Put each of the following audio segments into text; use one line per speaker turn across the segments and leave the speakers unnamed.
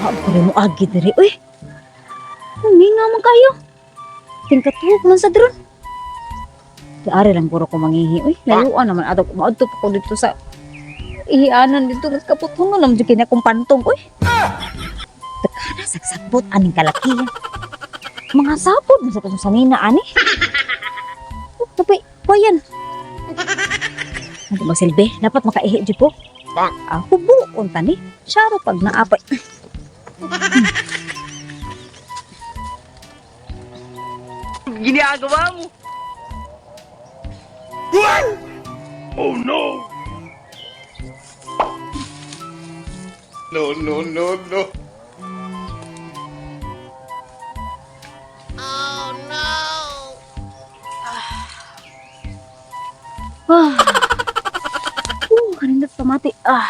Wa ko mo agi diri uy. Huminga man kayo. Tingkatuok man sa drone. Di ari lang guro ko mangihi uy. Layuan naman ato maadto pa ko dito sa ihianan dito kaputungan naman jud kini akong pantong uy. Takana sagsabot aning kalakihan. Mga sapod man sa katong sanina ani. Oh, tapi kuyan. Ano magsilbi? Dapat makaihi jud ko. Ah, hubuon ta ni. Syaro pag naapay.
Ginagawa mo?
Oh no! No, no, no, no.
Ah. Kanindot pamati. Ah.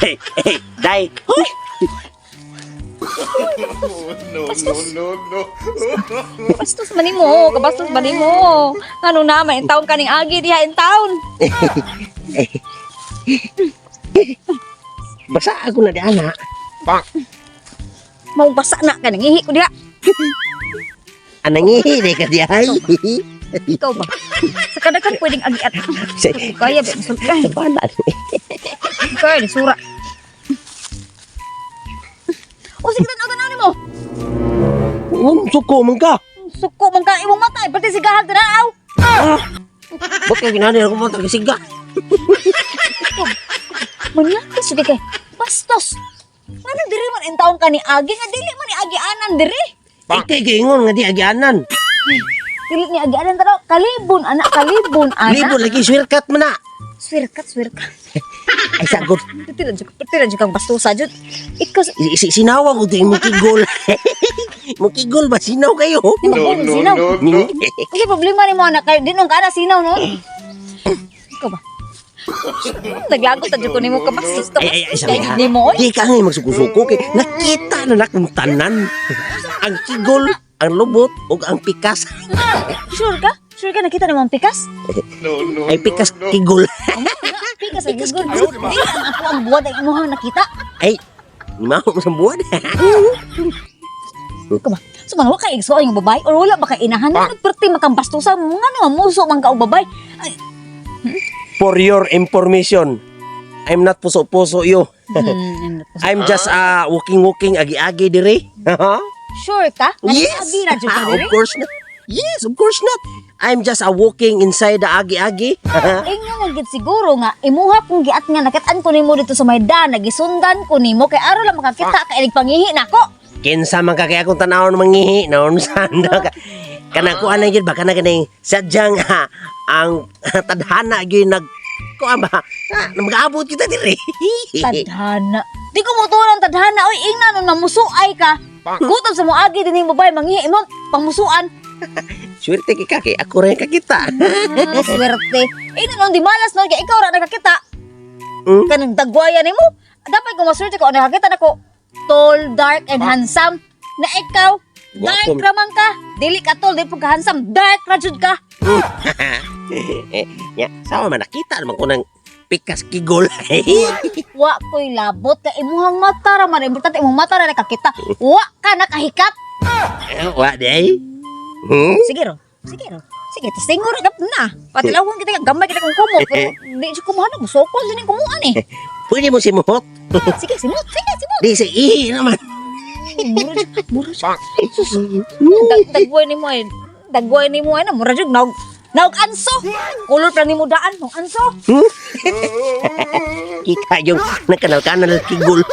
Hey, hey, day.
Oh, no, no, no, no.
Kabastos man nimo, kabastos man nimo. Ano na man taon kaning agi diha in town.
Basa ako na di ana.
Mau basa na kaning ihi ko diha.
Anangihi di ka di ay.
Ikaw ba? Sa kadaghan pwedeng agiat. Kaya ba masulti? Ay,
Sa bala.
kaya ni sura. O sige tanaw tanaw nimo.
Suko man ka.
Suko man ka imong mata, eh, pati sigahan tanaw.
Ba't ka ginani ako mo tagasiga?
Manlaki sud kay bastos. Ano diri man in taon ka ni agi nga dili man ni agi anan diri.
Ikay giingon nga di agianan.
Dili ni agi anan tanaw kalibon anak kalibon anak.
Libo lagi swirkat man na.
Swirkat swirkat.
Ay sagot.
Tira jud tira jud kang bastusa jud. Ikaw sa
Sinawa ko di mo kigol. Mo kigol ba sinaw kayo?
No, no,
sinaw.
no, no.
Kasi problema ni mo anak kay di nung kana sinaw no. Ikaw ba? Naglagot ta jud ko nimo kabastos
Ay, ay, ay,
kabastos
sabi
kay
ha.
nimo oy.
Di ka nga magsuko-suko kay nakita na na kung tanan. Ang kigol, ang lubot, ug ang pikas.
Sure ka? Sure ka nakita nimo ang pikas?
No, no,
Ay pikas
no, no.
kigol.
Pikas ang gigol. Di ang ako ang buwad ang imuhang nakita.
Ay, mao mo sa buwan.
Ikaw ba? So man wa kay igsuon yung babae or wala ba kay inahan? Nagperti makambastusan mo nga naman muso man ka og babae. Ay,
For your information, I'm not puso-puso yo. I'm just walking-walking agi-agi dire.
Sure ka? Nga
Yes.
Agi ra jud ka
Ah, of
diri?
course not. Yes, of course not. I'm just a walking inside the agi-agi.
Ingon man gid siguro nga imuha kung giat nga nakit-an ko nimo dito sa Maydan, nagisundan ko nimo kay aron lang makakita kay pangihi nako.
Kinsa man ka kay akong tanawon mangihi naon saan ka. Kanang kuan na gyud ba kana kaning sadyang ha, ang tadhana gyud nag kuan ba mag-abot kita diri.
Tadhana. Di ko motuon ang tadhana oy ingna nun mamusuay ka. Gutom sa mo agi din yung babae mangihi imong pangmusuan.
Swerte kay ka kay ako rin kakita.
Ah, swerte. Ingna nun di malas nun kay ikaw ra nakakita. Kanang dagwayan nimo. Dapat kung maswerte ko nakakita nako tall, dark and handsome na ikaw dark
Gwapo.
ra man ka. Dili ka tall, di po ka handsome, dark ra jud ka.
Ya, sama man nakita naman ko ng pikas kigol.
Wa ko'y labot ka imuhang mata ra man importante imong mata ra nakakita. Wa ka nakahikat.
Wa di ay.
Sige ro. Sige ro. Sige, tas tingor gap na. Patilawon kita gamay kita kung kumo pero di jud kumuha na musokol din kumuan eh.
Pwede mo simuhot.
Sige, simot, sige, simot.
Di sa ihi naman.
Mura jud, mura jud. Sus. Dagway nimo ay. Dagway nimo ay na mura jud naog naog anso. Kulor pa nimo daan, naog anso.
Kita yung nagkanal-kanal kigol.